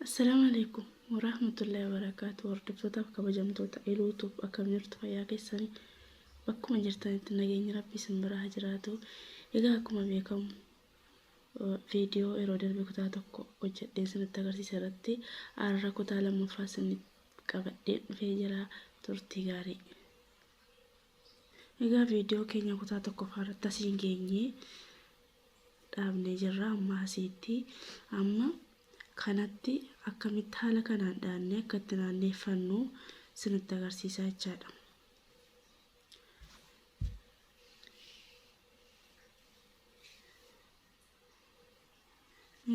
Assalaamu alaikum warahmatullahi wabarakaatu. Hordoftootaaf kabajamtoota Iluutuuf, akkam jirtu? Fayyaa keessanii? Bakkuma jirtanitti nageenyi Rabbii isin bira haa jiraatu. Egaa akkuma beekamu viidiyoo yeroo darbe kutaa tokko hojjedheen isinitti agarsiisa irratti har'a kutaa lammaffaa isinitti qabadheen dhufee jira. Turtii gaarii. Egaa viidiyoo keenya kutaa tokkoffaa irratti asiin geenyee dhaabnee jirra. Amma asiitti amma kanatti akkamitti haala kanaan dhaannee akka itti naanneeffannu isinitti agarsiisaa jechaadha.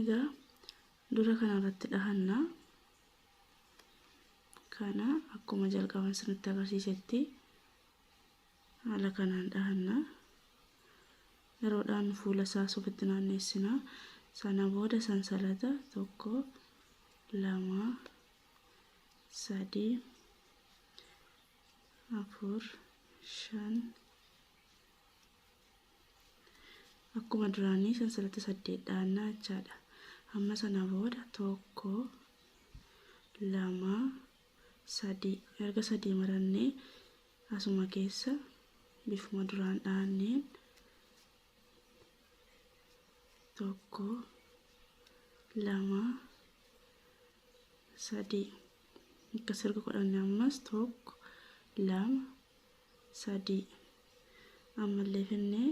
Egaa dura kanarratti dhahanna. Kana akkuma jalqaban isinitti agarsiisetti haala kanaan dhahanna. Yeroodhaan fuula isaas ofitti naanneessina. Sana booda sansalata 1, 2, 3, 4, 5, akkuma duraanii sansalata 8 dhahannaa jechaadha. Amma sana booda 1, 2, 3, erga 3 marannee asuma keessa bifuma duraan dhahanneen 1, 2, 3, akkas erga godhanne ammas 1, 2, 3, ammallee finnee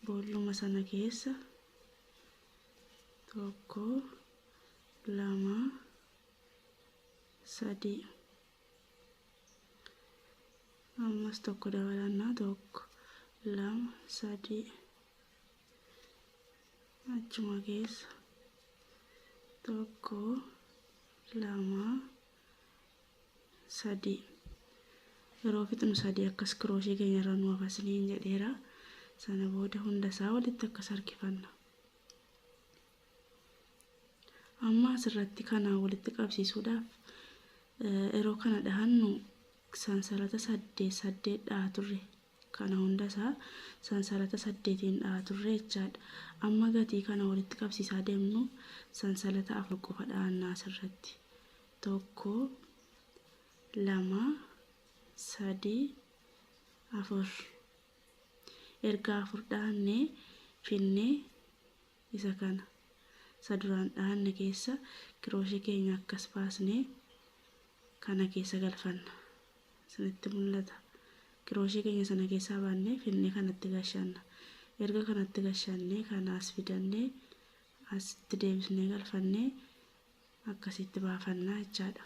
boolluma sana keessa 1, 2, 3, ammas tokko dabalannaa, 1, 2, 3, achuma keessa 1, 2, 3. Yeroo fixnu 3 akkas kirooshee keenya irra nu hafasniin jedheera. Sana booda hunda isaa walitti akkas harkifanna. Amma asirratti kana walitti qabsiisuudhaaf yeroo kana dhahannu sansalata 8 8 dhahaa turre. Kana hunda isaa sansalata 8n dhahaa turre jechaadha. Amma gatii kana walitti qabsiisaa deemnu sansalata 4 qofa dhahannaa asirratti. 1, 2, 3, 4. Erga 4 dhahannee finnee isa kana isa duraan dhahanne keessa kirooshee keenya akkas baasnee kana keessa galfanna. Isinitti mul'ata. Kirooshee keenya sana keessaa baannee finnee kanatti gashanna. Erga kanatti gashannee kana as fidannee asitti deebisnee galfannee akkasitti baafannaa jechaadha.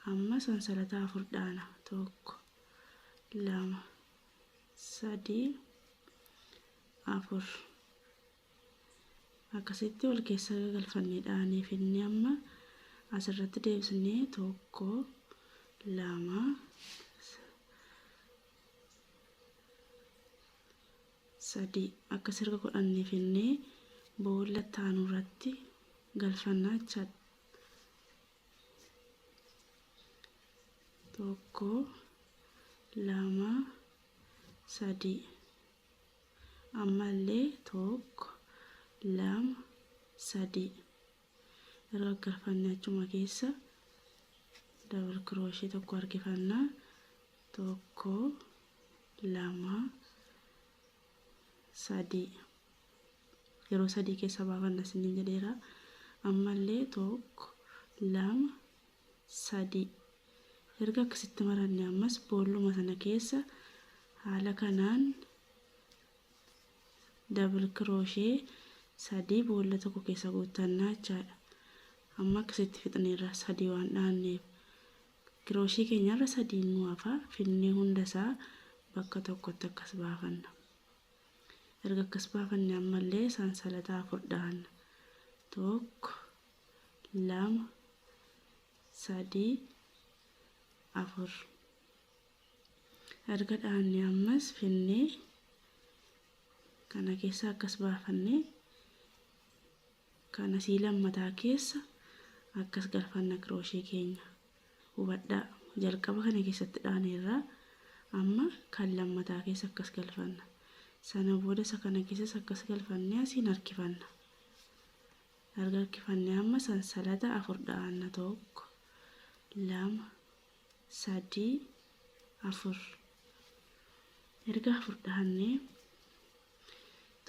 Amma sansalata 4 dhaana. 1, 2, 3, 4. Akkasitti wal keessa galfannee dhaanee finnee amma asirratti deebisnee 1, 2, 3, akkas erga godhannee finnee boolla itti irratti galfannaa jechaadha. 1, 2, 3, ammallee 1, 2, 3, erga galfannee achuma keessa dabal kirooshee tokko harkifannaa. 1, 2, 3, yeroo 3 keessa baafanna isiniin jedheera. Ammallee 1, 2, 3, erga akkasitti maranne ammas boolluma sana keessa haala kanaan dabal kirooshee 3 boolla tokko keessa guuttannaa jechaadha. Amma akkasitti fixneerra. 3 waan dhaanneef kirooshee keenyarra 3 nu hafa. Finnee hunda isaa bakka tokkotti akkas baafanna. Erga akkas baafanne ammallee sansalata 4 dhahanna. 1, 2, 3, 4. Erga dhahanne ammas finnee kana keessa akkas baafanne kana sii lammataa keessa akkas galfanna kirooshee keenya. Hubadhaa, jalqaba kana keessatti dhaaneerra, amma kan lammataa keessa akkas galfanna. Sana booda isa kana keessas akkas galfannee asiin harkifanna. Erga harkifannee amma sansalata 4 dha'anna. 1, 2, 3, 4. Erga 4 dhahannee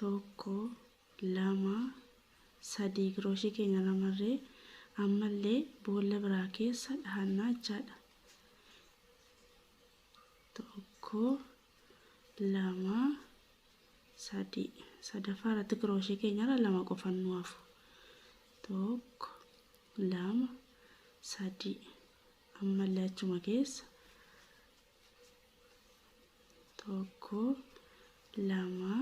1, 2, 3 kirooshii keenya lamarree ammallee boolla biraa keessa dhahannaa jechaadha. 1, 2, 3. Sadaffaa irratti kirooshii keenyarra 2 qofan nu hafu. 1, 2, 3. Ammallee achuma keessa 1, 2, 3.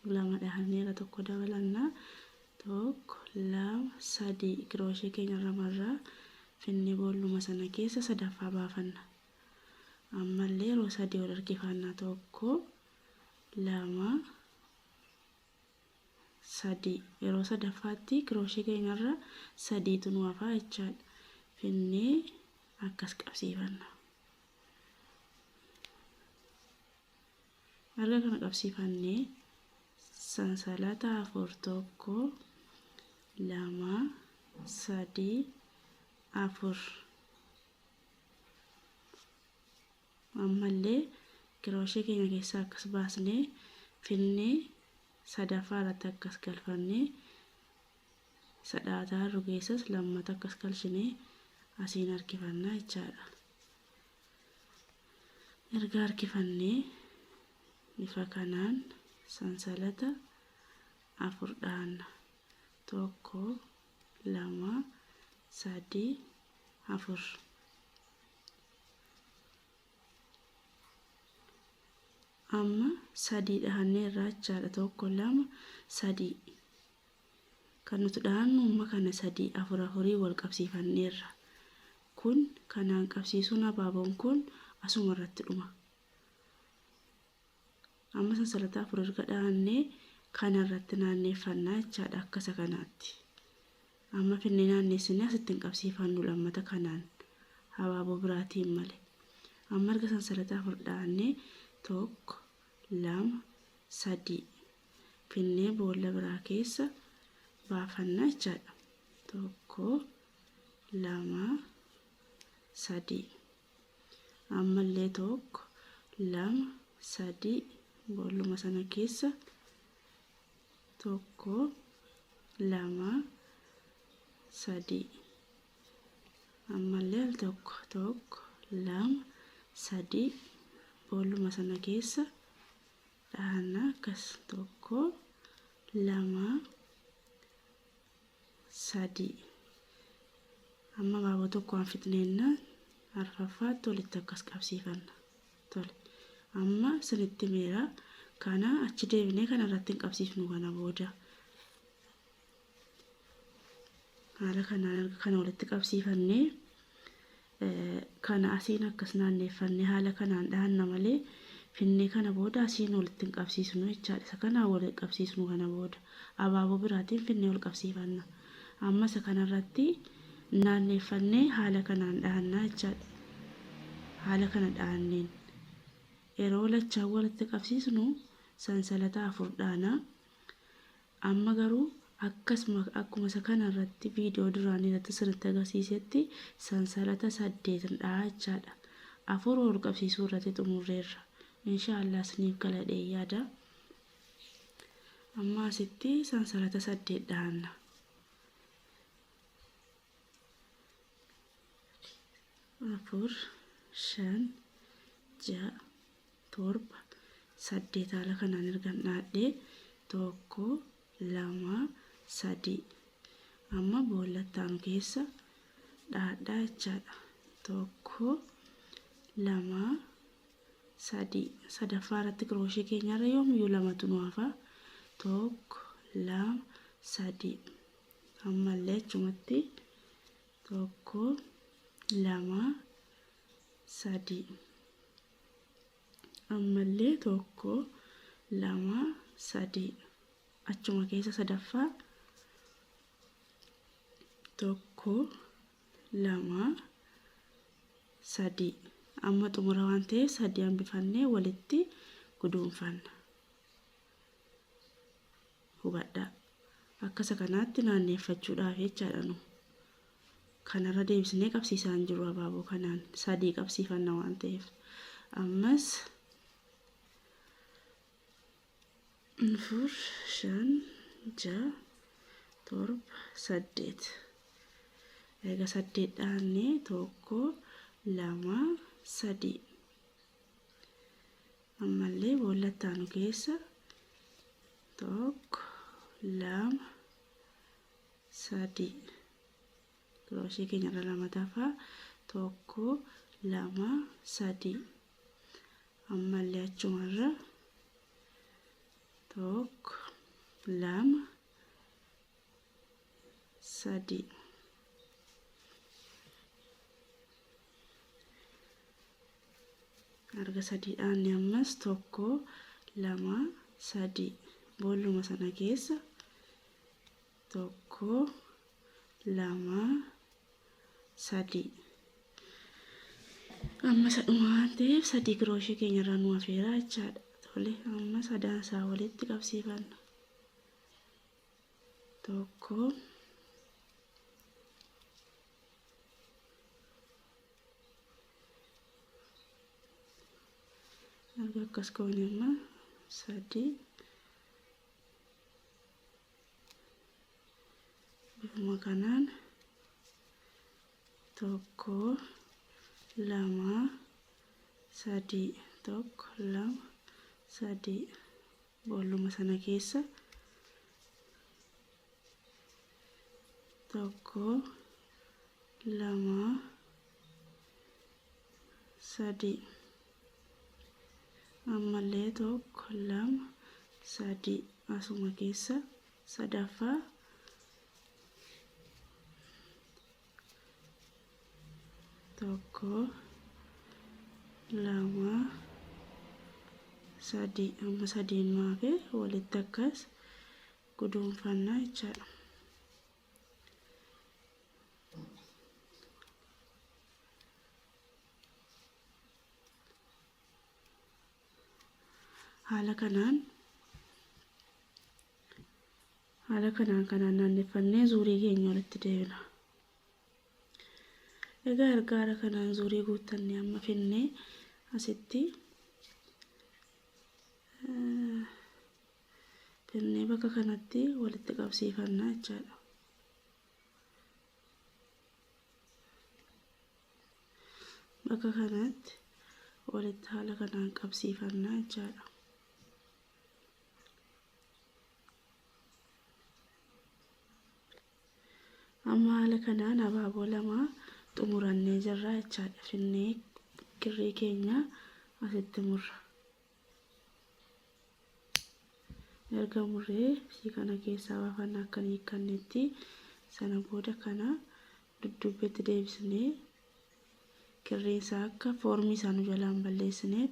2 dhahanneera, 1 dabalannaa. 1, 2, 3. Kirooshii keenya lamarraa finnee boolluma sana keessa sadaffaa baafanna. Ammallee yeroo 3 ol harkifannaa. 1, 2, 3. Yeroo sadaffaatti kirooshii keenyarra 3tu nu hafaa jechaadha. Finnee akkas qabsiifanna. Erga kana qabsiifannee sansalata 4, 1, 2, 3, 4. Ammallee kirooshee keenya keessaa akkas baasnee finnee sadaffaa irratti akkas galfannee sadhaataa harru keessas lammata akkas galchinee asiin harkifannaa jechaadha. Erga harkifannee bifa kanaan sansalata 4 dhahanna. 1, 2, 3, 4. Amma 3 dhahannee irraa jechaadha. 1, 2, 3. Kan nuti dhahannu amma kana 3 4 afurii wal qabsiifanneerra. Kun kanaan qabsiisuun abaaboon kun asuma irratti dhuma. Amma sansalata 4 erga dhahannee kana irratti naanneeffannaa jechaadha akka isa kanaatti. Amma finnee naanneessinee asitti hin qabsiifannu lammata kanaan habaaboo biraatiin malee. Amma erga sansalata 4 dhahannee 1, 2, 3 finnee boolla biraa keessa baafannaa jechaadha. 1, 2, 3. Ammallee 1, 2, 3 boolluma sana keessa 1, 2, 3. Ammallee al tokko 1, 2, 3 boolluma sana keessa dhahannaa akkas. 1, 2, 3. Amma abaaboo tokko waan fixneennaan arfaffaatti walitti akkas qabsiifanna. Tole. Amma isinitti himeera. Kana achi deebinee kana irratti hin qabsiifnu kana booda. Haala kanaan erga kana walitti qabsiifannee kana asiin akkas naanneeffannee haala kanaan dhahanna malee finnee kana booda asiin walitti hin qabsiisnu jechaadha. Isa kanaan walitti qabsiisnu kana booda abaaboo biraatiin finnee wal qabsiifanna. Amma isa kanarratti naanneeffannee haala kanaan dhahannaa jechaadha. Haala kana dhahanneen yeroo lachaan walitti qabsiisnu sansalata 4 dhaana. Amma garuu akkasuma akkuma isa kana irratti viidiyoo duraanii irratti isinitti agarsiisetti sansalata 8 dhahaa jechaadha. 4 wal qabsiisuu irratti xumurreerra. Inshaallah isiniif galadhee yaada. Amma asitti sansalata 8 dhahanna. 4, 5, 6, 7, 8. Haala kanaan ergan dhaadhee 1, 2, 3. Amma boolla itti keessa dhaadhaa jechaadha. 1, 2, 3. Sadaffaa irratti kirooshii keenyarra yoomiyyuu 2tu nu hafa. 1, 2, 3. Ammallee achumatti 1, 2, 3. Ammallee 1, 2, 3. Achuma keessa sadaffaa 1, 2, 3. Amma xumura waan ta'eef 3 hambifannee walitti guduunfanna. Hubadhaa. Akka isa kanaatti naanneeffachuudhaaf jechaadha nu. Kanarra deebisnee qabsiisaa hin jiru abaaboo kanaan sadii qabsiifanna waan ta'eef. Ammas 4, 5, 6, 7, 8. Eega 8 dhaannee 1, 2, 3. Ammallee boolla itti aanu keessa 1, 2, 3. Kirooshee keenya irra lama tafaa 1, 2, 3. Ammallee achumarra 1, 2, 3. Erga sadii dhaanne ammas 1, 2, 3 boolluma sana keessa 1, 2, 3. Amma sadhuma waan ta'eef sadii kirooshee keenya irraa nu hafeera jechaadha. Tole amma sadaan isaa walitti qabsiifanna. 1, erga akkas goone amma 3 bifuma kanaan 1, 2, 3, 1, 2, 3 boolluma sana keessa 1, 2, 3 ammallee 1, 2, 3 asuma keessa sadaffaa 1, 2, 3 amma sadiin nu hafe walitti akkas guduunfannaa jechaadha. Haala kanaan haala kanaan kanaan naanneffannee zuurii keenya walitti deebina. Egaa erga haala kanaan zuurii guuttannee amma finnee asitti finnee bakka kanatti walitti qabsiifanna jechaadha. Bakka kanatti walitti haala kanaan qabsiifanna jechaadha. Amma haala kanaan abaaboo lama xumurannee jirra jechaadha. Finnee kirrii keenya asitti murra. Erga murree isii kana keessaa baafanna akka hin hiikkannetti sana booda kana dudduubbeetti deebisnee kirriin isaa akka foormii isaa nu jalaa hin balleessineef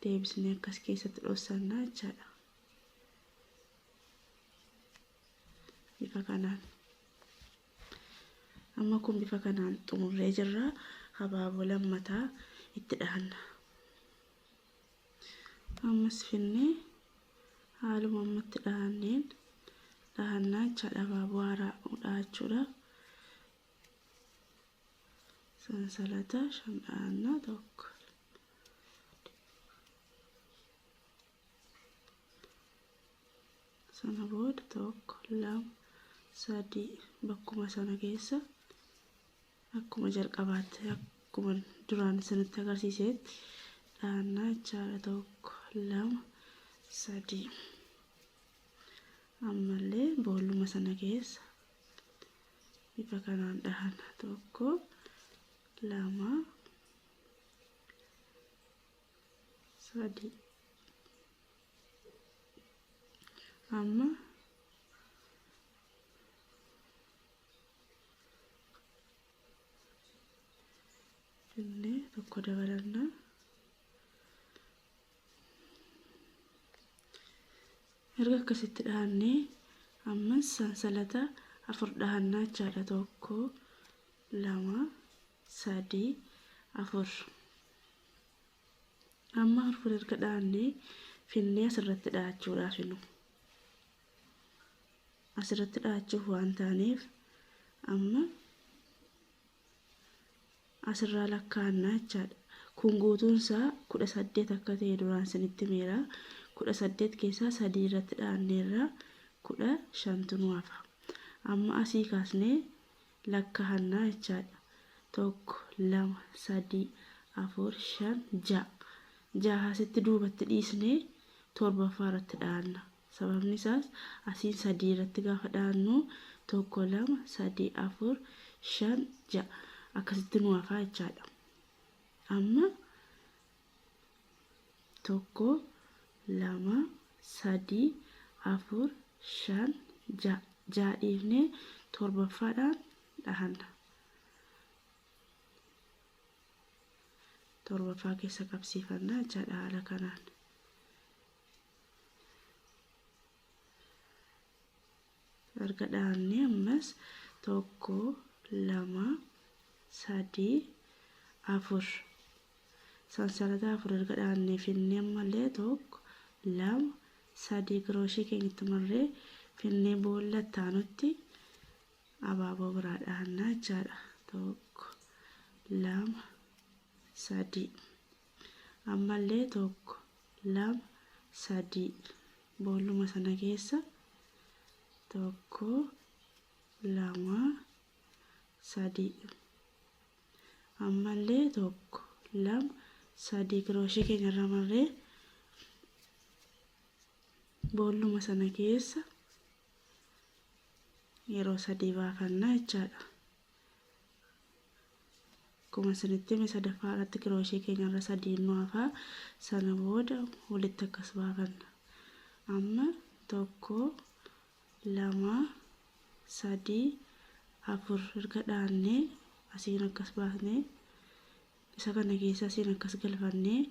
deebisnee akkas keessatti dhossanna jechaadha. Bifa kanaan. Amma kun bifa kanaan xumurree jirra. Habaaboo lammataa itti dhahanna. Ammas finnee haaluma ammatti dhahanneen dhahannaa jechaadha habaaboo haaraa dhahachuudhaaf. Sansalata 5 dhahannaa 1. Sana booda 1, 2, 3 bakkuma sana keessa akkuma jalqabaatti akkuma duraan isinitti agarsiisetti dhahannaa jechaadha. 1, 2, 3 ammallee boolluma sana keessa bifa kanaan dhahanna. 1, 2, 3 amma finnee tokko dabalanna. Erga akkasitti dhahannee ammas sansalata 4 dhahannaa jechaadha. 1, 2, 3, 4. Amma afur erga dhahannee finnee asirratti dhahachuudhaaf nu. Asirratti dha'achuuf waan taaneef amma asirraa lakkaa'annaa jechaadha. Kun guutuun isaa 18 akka ta'e duraan isinitti himeera. 18 keessaa 3 irratti dha'anneerra, 15tu nu hafa. Amma asii kaasnee lakkaa'annaa jechaadha. 1, 2, 3, 4, 5, 6. Jaha asitti duubatti dhiisnee torbaffaa irratti dha'anna. Sababni isaas asiin 3 irratti gaafa dha'annu 1, 2, 3, 4, 5, 6 akkasitti nu hafaa jechaadha. Amma 1, 2, 3, 4, 5, 6, 6 dhiifnee torbaffaadhaan dhahanna. Torbaffaa keessa qabsiifanna jechaadha haala kanaan. Erga dhahannee ammas 1, 2, 3, 4 sansalata 4 erga dhahannee finnee ammallee 1, 2, 3 kirooshii keenyatti marree finnee boolla itti abaaboo biraa dhahannaa jechaadha. 1, 2, 3 ammallee 1, 2, 3 boolluma sana keessa 1, 2, 3 ammallee 1, 2, 3 kirooshii keenya irra marree boolluma sana keessa yeroo 3 baafannaa jechaadha. Akkuma isinitti hime sadaffaa irratti kirooshii keenya irra 3 nu hafaa, sana booda walitti akkas baafanna. Amma 1, 2, 3, 4 erga dhahannee asiin akkas baasnee isa kana keessa asiin akkas galfannee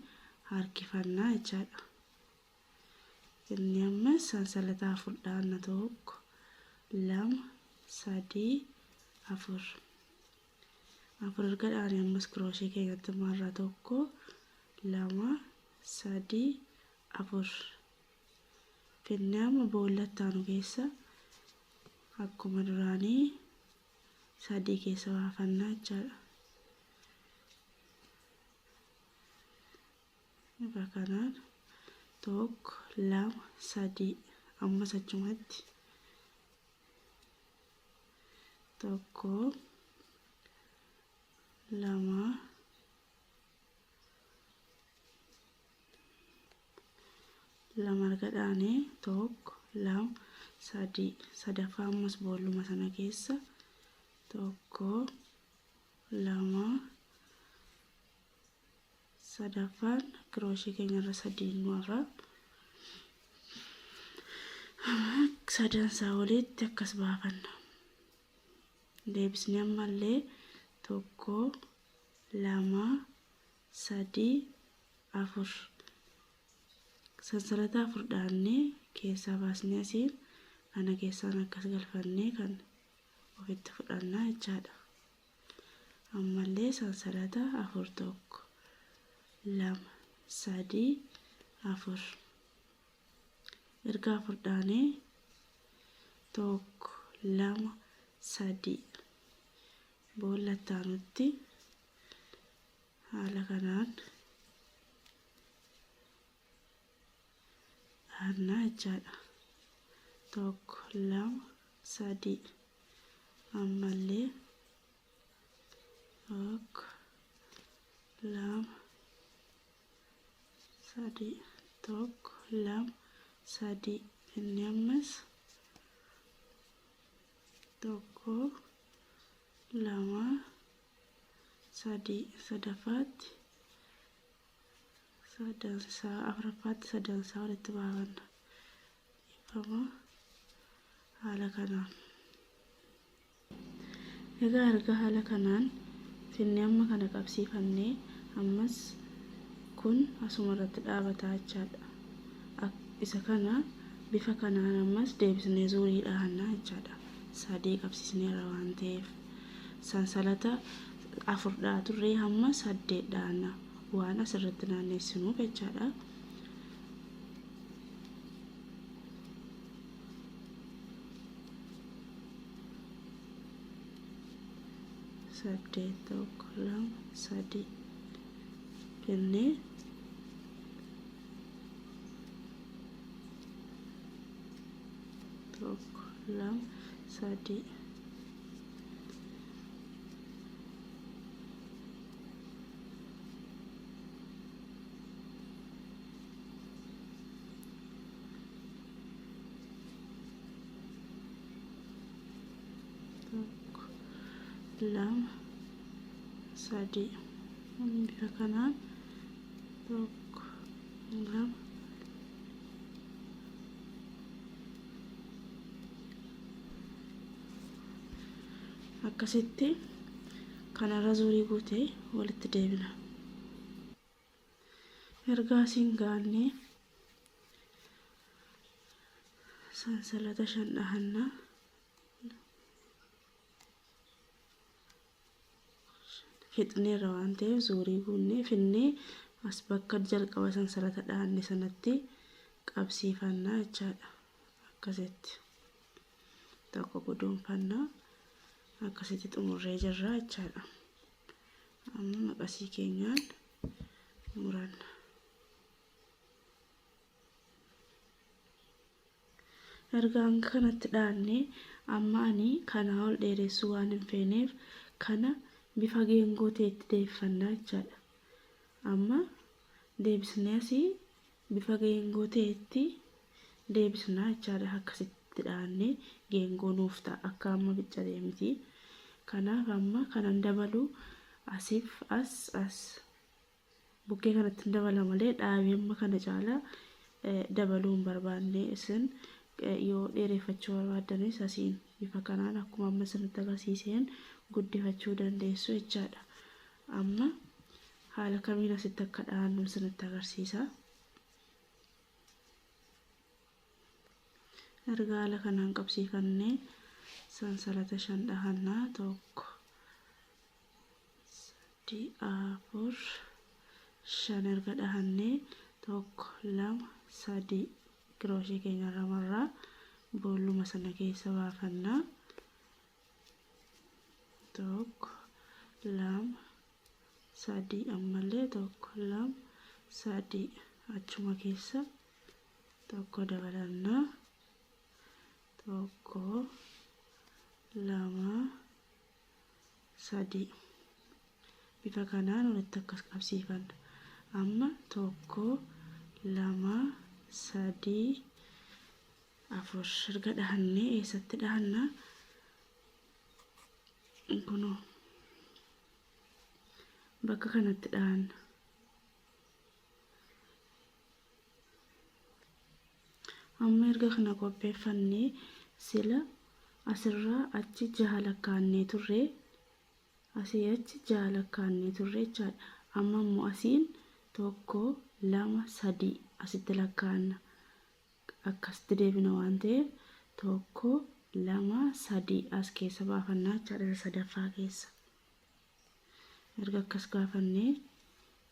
harkifannaa jechaadha. Inni ammas sansalata 4 dhahanna, 1, 2, 3, 4. 4 erga dhahanii ammas kirooshii keenyatti marra 1, 2, 3, 4 finnee amma boolla itti aanu keessa akkuma duraanii 3 keessa baafannaa jechaadha. Bifa kanaan 1, 2, 3 ammas achumatti 1, 2, 2 erga dhaanee 1, 2, 3 sadaffaa ammas boolluma sana keessa 1, 2 sadaffaan kirooshii keenya irra 3 nu hafa. Sadansaa walitti akkas baafanna. Deebisnee ammallee 1, 2, 3, 4 sansalata 4 dhaannee keessaa baasnee asiin kana keessaan akkas galfannee kan ofitti fudhannaa jechaadha. Ammallee sansalata 4, 1, 2, 3, 4 erga 4 dhaanee 1, 2, 3 boolla itti aanutti haala kanaan dhahannaa jechaadha. 1, 2, 3 ammallee 1, 2, 3, 1, 2, 3 inni ammas 1, 2, 3 sadaffaatti sadansaa afuraffaatti sadansaa walitti baafanna. Ifama haala kanaan. Egaa erga haala kanaan finnee amma kana qabsiifannee ammas kun asuma irratti dhaabataa jechaadha. Isa kana bifa kanaan ammas deebisnee zuurii dhahannaa jechaadha. 3 qabsiisneerra waan ta'eef sansalata 4 dhahaa turree hamma 8 dhahanna waan asirratti naanneessinuuf jechaadha. 8 1 2 3 finnee tokko lama sadii tokko lama sadii bifa kanaan tokko lama akkasitti kanarra zuurii guutee walitti deebina. Erga asiin gaannee sansalata 5 dhahannaa. Fixneerra waan ta'eef zuurii guunnee finnee as bakka jalqaba sansalata dhahanne sanatti qabsiifannaa jechaadha. Akkasitti tokko guduunfannaa akkasitti xumurree jirra jechaadha. Amma maqasii keenyaan muranna. Erga hanga kanatti dhaanne amma ani kanaa ol dheeressuu waan hin feeneef kana bifa geengoo ta'etti deebifannaa jechaadha. Amma deebisnee asii bifa geengoo ta'etti deebisnaa jechaadha. Akkasitti dhaannee geengoo nuuf ta'a, akka amma biccatee miti. Kanaaf amma kanan dabalu asiif as as bukkee kanatti hin dabala malee dhaabee amma kana caalaa dabaluu hin barbaanne. Isin yoo dheereffachuu barbaaddanis asiin bifa kanaan akkuma amma isinitti agarsiiseen guddifachuu dandeessu jechaadha. Amma haala kamiin asitti akka dhahannu isinitti agarsiisa. Erga haala kanaan qabsiifannee sansalata 5 dhahannaa, 1 3 4 5. Erga dhahannee 1 2 3 kirooshee keenya irra marraa boolluma sana keessa baafannaa. 1 2 3, ammallee 1 2 3, achuma keessa tokko dabalannaa, 1 2 3, bifa kanaan walitti akkas qabsiifanna. Amma 1 2 3 4 erga dhahannee eessatti dhahanna? Kunoo bakka kanatti dhahanna. Amma erga kana qopheeffannee sila asirraa achi jaha lakkaa'annee turre, asii achi jaha lakkaa'annee turre jechaadha. Amma immoo asiin 1 2 3 asitti lakkaa'anna. Akkasitti deebina waan ta'eef 1 2 3 as keessa baafannaa jechaadha, isa sadaffaa keessa. Erga akkas gaafannee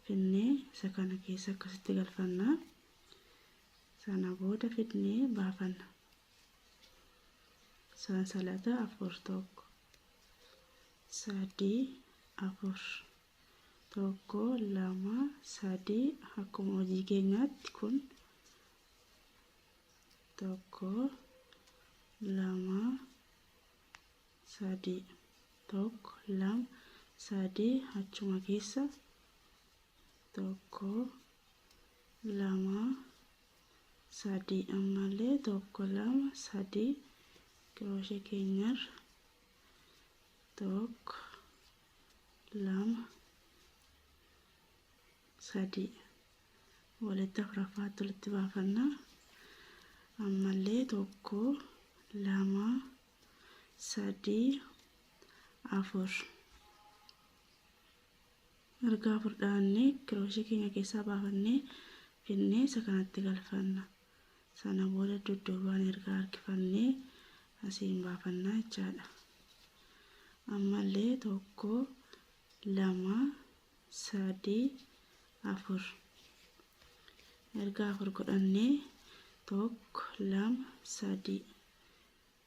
finnee isa kana keessa akkasitti galfannaa. Sana booda fidnee baafanna. Sansalata 4, 1 3 4, 1 2 3, akkuma hojii keenyaatti kun 1 2 3, 1 2 3, achuma keessa 1 2 3, ammallee 1 2 3, kirooshee keenyarra 1 2 3, walitti afuraffaatti walitti baafanna. Ammallee 1 2 3 4. Erga 4 dhaannee kirooshee keenya keessaa baafannee finnee isa kanatti galfanna. Sana booda dudduubaan erga harkifannee asiin baafannaa jechaadha. Ammallee 1 2 3 4. Erga 4 godhannee 1 2 3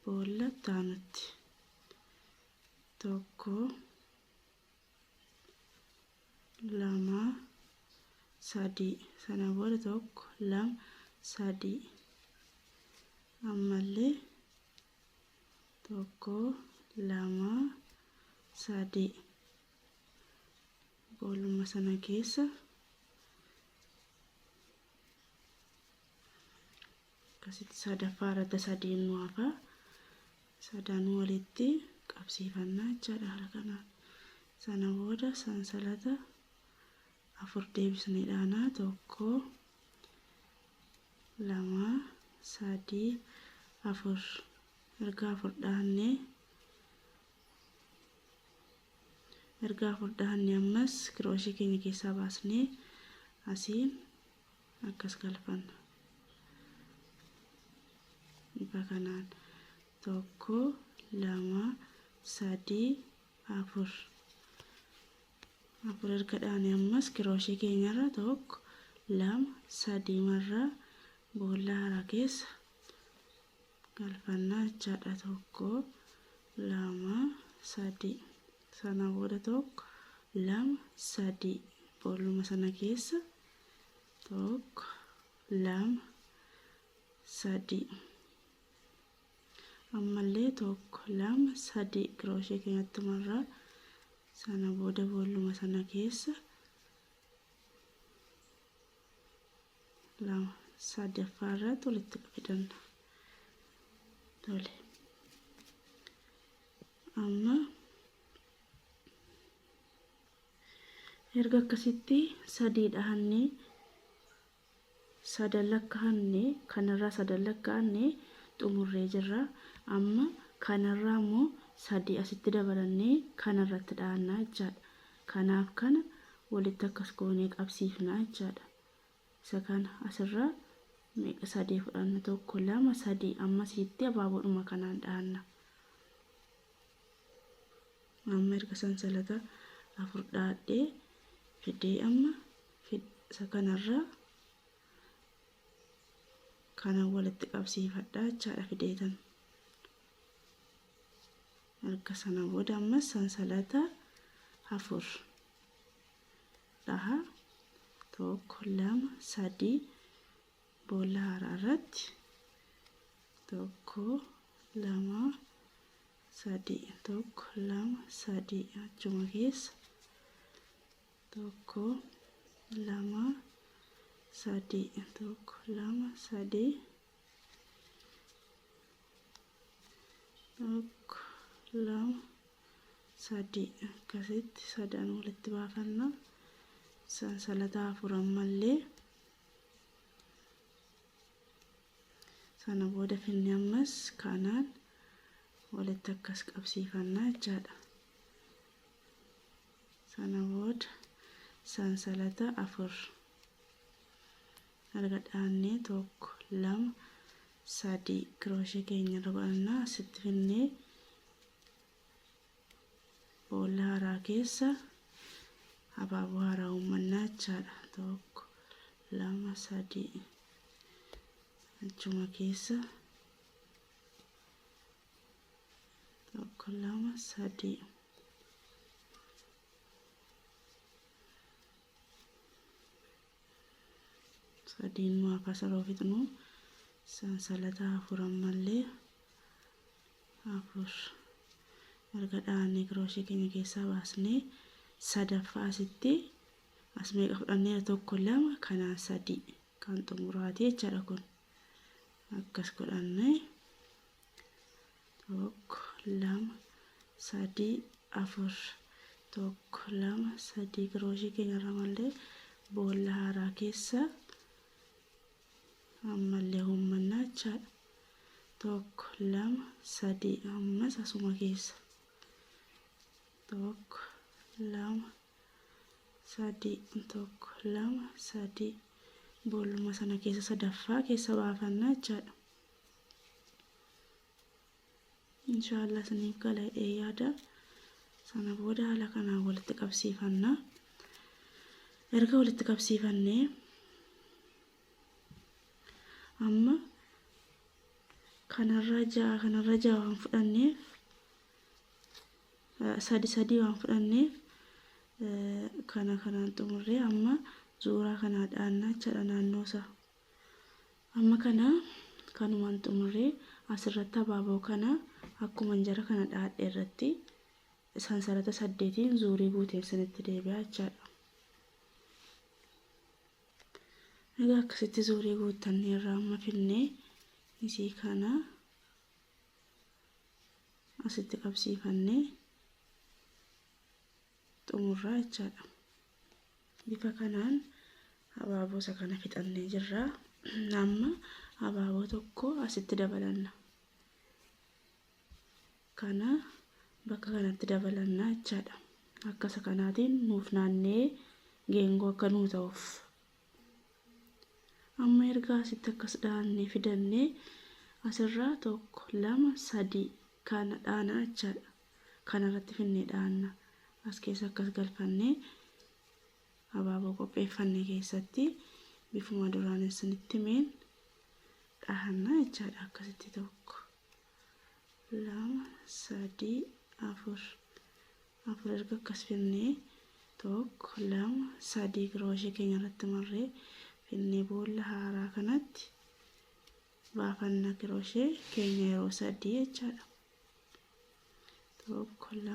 boolla taanutti 1 2, 3. Sana booda 1, 2, 3. Ammallee 1, 2, 3. Booluma sana keessa akkasitti sadaffaa irratti sadiin nu hafa. Sadan walitti qabsiifannaa jechaadha haala kanaan. Sana booda sansalata 4 deebisnee dhaanaa. 1, 2, 3, 4. Erga 4 dhaannee, erga 4 dhaannee ammas kirooshii keenya keessaa baasnee asiin akkas galfanna. Bifa kanaan 1, 2, 3, 4. 4 erga dhaane ammas kirooshii keenyarra 1, 2, 3 marraa boolla haaraa keessa galfannaa jechaadha. 1, 2, 3. Sana booda 1, 2, 3 boolluma sana keessa 1, 2, 3. Ammallee 1, 2, 3 kirooshee keenyatti marraa. Sana booda boolluma sana keessa 2 sadaffaa irratti walitti fidanna. Tole. Amma erga akkasitti 3 dhahannee, sadan lakkaa'annee, kanarraa sadan lakkaa'annee xumurree jirra. Amma kanarraa immoo 3 asitti dabalannee kanarratti dhahannaa jechaadha. Kanaaf kana walitti akkas goonee qabsiifnaa jechaadha. Isa kana asirraa meeqa 3 fudhanna? 1, 2, 3. Amma asitti abaaboodhuma kanaan dhahanna. Amma erga sansalata 4 dhahadhee fidee, amma isa kanarraa kana walitti qabsiifadhaa jechaadha fideetan. Erga sana booda ammas sansalata 4 dhaha. 1, 2, 3. Boolla haaraa irratti 1, 2, 3. 1, 2, 3. Achuma keessa 1, 2, 3. 1, 2, 3. 1, 2, 3. Akkasitti sadan walitti baafanna. Sansalata 4 ammallee. Sana booda finne ammas kanaan walitti akkas qabsiifannaa jechaadha. Sana booda sansalata 4 erga dhaannee, 1, 2, 3 kirooshee keenya irra godhannaa. Asitti finnee boolla haaraa keessa abaaboo haaraa uummannaa jechaadha. 1, 2, 3. Achuma keessa 1, 2, 3. Sadiin nu hafa. Saroo fixnu sansalata 4 ammallee 4 erga dhaannee, kirooshee keenya keessaa baasnee sadaffaa asitti as meeqa fudhanneera? 1, 2, kanaan 3 kan xumuraati jechaadha kun. Akkas godhannee 1, 2, 3, 4. 1, 2, 3. Kirooshee keenya irra mallee boolla haaraa keessa ammallee uummannaa jechaadha. 1, 2, 3. Ammas asuma keessa 1, 2, 3. 1, 2, 3. Boolluma sana keessa sadaffaa keessa baafannaa jechaadha. Inshaallah isiniif gala jedhee yaada. Sana booda haala kanaan walitti qabsiifanna. Erga walitti qabsiifannee amma kanarraa 6, kanarra 6 waan fudhanneef, 3 3 waan fudhanneef, Kana kanaan xumurree amma zuuraa kanaa dhaannaa jechaadha naannoo isaa. Amma kana kanumaan xumurree asirratti abaaboo kana akkuma jara kana dhaadhe irratti sansalata 8 zuurii guuteen sanitti deebi'a jechaadha. Egaa akkasitti zuurii guuttannee irraa amma finnee isii kana asitti qabsiifannee xumurraa jechaadha. Bifa kanaan abaaboo isa kana fixannee jirra. Amma abaaboo tokko asitti dabalanna. Kana bakka kanatti dabalanna jechaadha. Akka isa kanaatiin nuuf naannee geengoo akka nuu ta'uuf. Amma erga asitti akkas dhaannee fidannee asirraa 1 2 3 kana dhaana jechaadha. Kanarratti finnee dhaanna. As keessa akkas galfannee abaaboo qopheeffanne keessatti bifuma duraan isinitti himeen dhahanna jechaadha. Akkasitti 1 2 3 4 4 erga akkas finnee 1 2 3 kirooshee keenya irratti marree finnee boolla haaraa kanatti baafanna kirooshee keenya yeroo 3 jechaadha. 1 2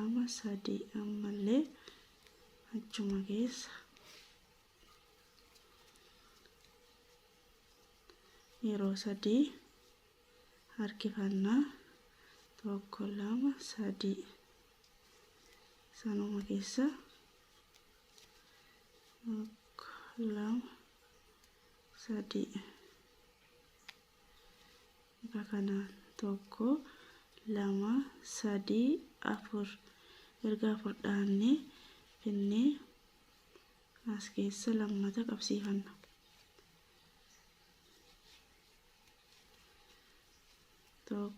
3 ammallee achuma keessa yeroo 3 harkifannaa 1 2 3 sanuma keessa 1 2 3 bifa kanaan 1 2 3 4 erga 4 dhaannee finnee as keessa lammata qabsiifanna. 1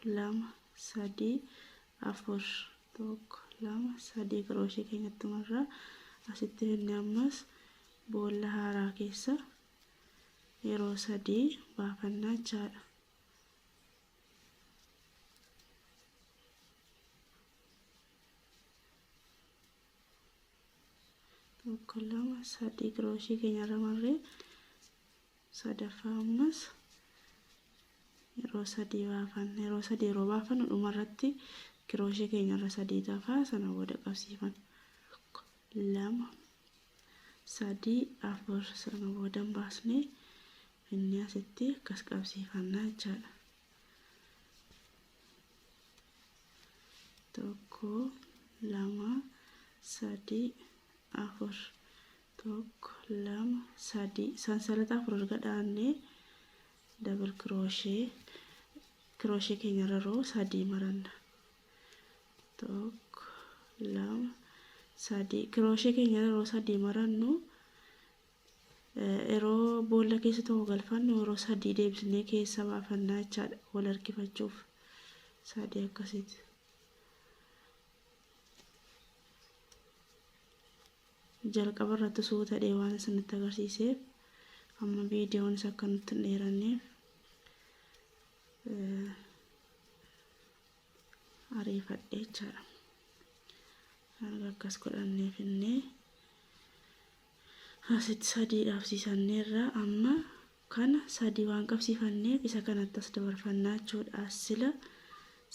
2 3 4 1 2 3 kirooshee keenyatti marraa asitti finnee ammas boolla haaraa keessa yeroo 3 baafannaa jechaadha. 1 2 3 kirooshee keenyarra marree sadaffaa ammas yeroo 3 baafanna. Yeroo 3 yeroo baafannu dhumarratti kirooshee keenyarra 3 tafaa sana booda qabsiifanna. 2 3 4 sana booda baasnee finnee asitti akkas qabsiifannaa jechaadha. 1 2 3 4 1 2 3 sansalata 4 erga dhaannee dabal kirooshee keenyarra yeroo 3 maranna. 1 2 3 kirooshee keenyarra yeroo 3 marannu yeroo boolla keessa tokko galfannu yeroo 3 deebisnee keessa baafannaa jechaadha wal harkifachuuf 3 akkasitti. Jalqaba irratti suuta dhee waan isinitti agarsiiseef amma viidiyoon isa akka nutti hin dheeranneef ariifadhe jechaadha. Erga akkas godhannee finnee asitti 3 dhaabsiisanneerra amma kana 3 waan qabsiifanneef isa kanatti as dabarfannaa jechuudha. As sila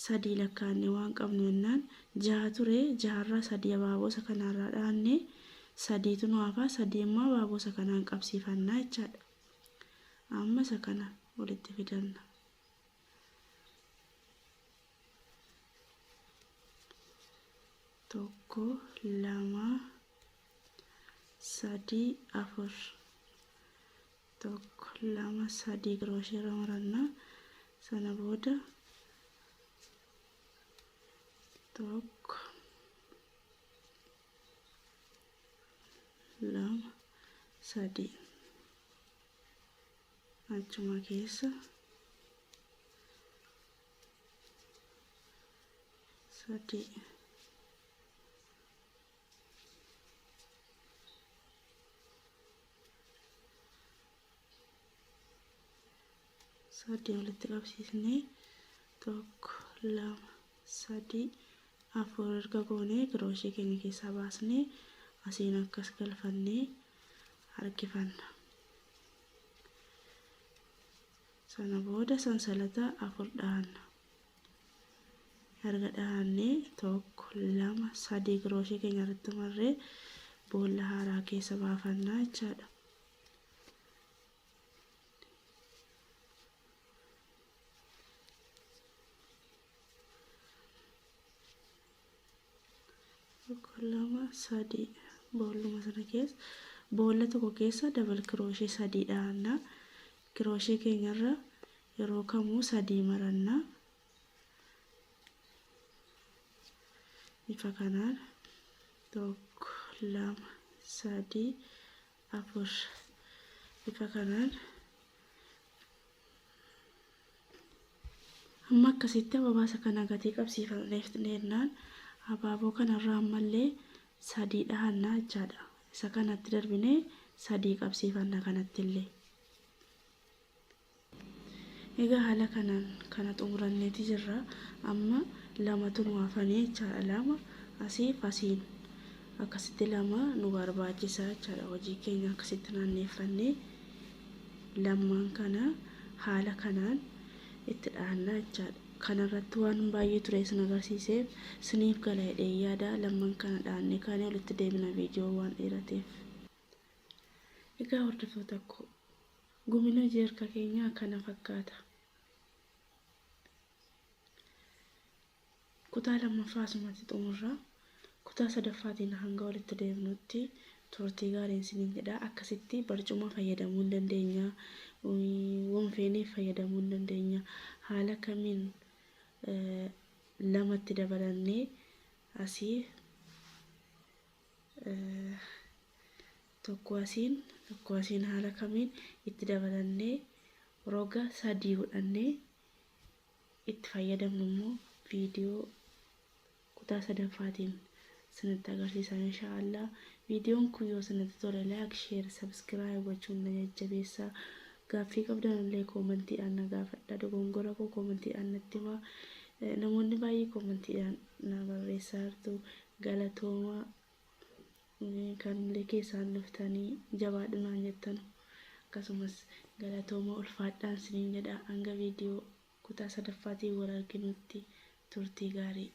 3 lakkaa'annee waan qabnu jennaan 6 ture 6irraa 3 abaaboo isa kanarraa dhaannee 3tu nu hafaa 3 immoo abaaboo isa kanaan qabsiifannaa jechaadha. Amma isa kana walitti fidanna. 1 2 3 4 1 2 3 kirooshee irra marannaa sana booda 1 2 3 achuma keessa 3 3 walitti qabsiisnee 1 2 3 4 erga goonee kirooshee keenya keessaa baasnee Asiin akkas galfannee harkifanna. Sana booda sansalata 4 dhahanna. Erga dhahannee 1 2 3 kirooshee keenya irratti marree boolla haaraa keessa baafannaa jechaadha. Tokko 2 3 boolluma sana keessa boolla tokko keessa dabal kirooshee 3 dhahanna. Kirooshee keenyarra yeroo kamuu 3 maranna. Bifa kanaan 1 2 3 4 bifa kanaan amma akkasitti ababaa isa kana gatii qabsiifamneef jennaan abaaboo kanarraa ammallee 3 dhahannaa jechaadha. Isa kanatti darbinee 3 qabsiifanna kanatti illee. Egaa haala kanaan kana xumuranneeti jirra. Amma 2tu nu hafanii jechaadha. 2 asiif asiin akkasitti 2 nu barbaachisa jechaadha. Hojii keenya akkasitti naanneeffannee lammaan kana haala kanaan itti dhahannaa jechaadha. Kanarratti waan baay'ee ture isin agarsiiseef isiniif gala jedhee yaada. Lamman kana dhahannee kaanee walitti deebina viidiyoo waan dheerateef. Egaa hordoftoota koo gumiin hojii harka keenyaa kana fakkaata. Kutaa 2ffaa asumatti xumurra. Kutaa 3ffaatiin hanga walitti deebinutti turtii gaariin isiniin jedha. Akkasitti barcuma fayyadamuu hin dandeenya. Wonfeeneef fayyadamuu hin dandeenya. Haala kamiin lamatti dabalannee asii tokko asiin tokko asiin haala kamiin itti dabalannee roga 3 godhannee itti fayyadamnu immoo viidiyoo kutaa 3ffaatiin isinitti agarsiisa inshaallah. Viidiyoon kun yoo isinitti tole like, share, subscribe gochuun na jajjabeessaa. Gaaffii qabdan illee koomantiidhaan na gaafadha. Dogongora koo koomantiidhaan natti himaa. Namoonni baay'ee koomantiidhaan na barreessaa jirtu. Galatoomaa. Kanillee keessaan dhuftanii jabaadhu naan jettanu. Akkasumas galatooma ulfaadhaan isiniin jedha. Hanga viidiyoo kutaa 3ffaatiin wal arginutti turtii gaarii.